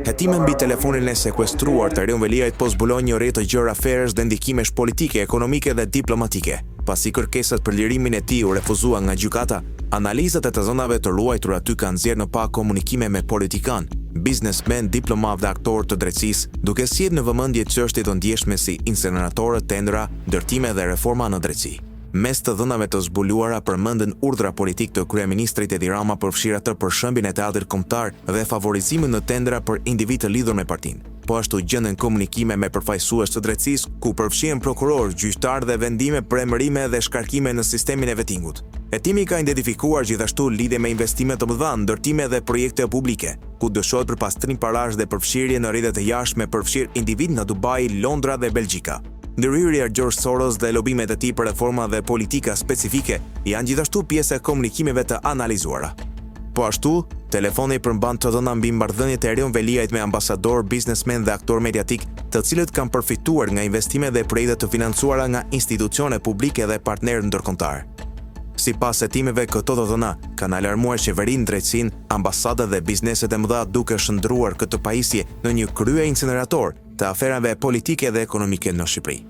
Hetimet mbi telefonin e sekuestruar të Erion Veliajt po zbulojnë një rrjet të gjerë aferash dhe ndikimesh politike, ekonomike dhe diplomatike. Pasi kërkesat për lirimin e tij u refuzuan nga gjykata, analizat e të dhënave të ruajtura aty kanë nxjerrë në pah komunikime me politikanë, biznesmenë, diplomatë dhe aktorë të drejtësisë, duke sjellë në vëmendje çështje të ndjeshme si inceneratorët, tendera, ndërtime dhe reforma në drejtësi. Mes të dhënave të zbuluara përmenden urdhra politikë të kryeministrit Edi Rama përfshirë atë për shembjen e Teatrit Kombëtar dhe favorizimin në tendera për individë të lidhur me partinë. Po ashtu gjenden komunikime me përfaqësues të drejtësisë ku përfshihen prokurorë, gjyqtarë dhe vendime për emërime dhe shkarkime në sistemin e vetingut. Hetimi ka identifikuar gjithashtu lidhje me investime të mëdha, ndërtime dhe projekte publike, ku dyshohet për pastrim parash dhe përfshirje në rrjete të jashtme përfshirë individë nga Dubai, Londra dhe Belgjika. Ndërhyrja e George Soros dhe lobimet e tij për reforma dhe politika specifike janë gjithashtu pjesë e komunikimeve të analizuara. Po ashtu, telefoni përmban të dhëna mbi marrëdhëniet e Erion Veliajt me ambasadorë, biznesmenë dhe aktorë mediatikë, të cilët kanë përfituar nga investime dhe projekte të financuara nga institucione publike dhe partnerë ndërkombëtarë. Sipas hetimeve, këto të dhëna kanë alarmuar qeverinë, drejtësinë, ambasadat dhe bizneset e mëdha duke shndërruar këtë pajisje në një kryeincenerator të aferave politike dhe ekonomike në Shqipëri.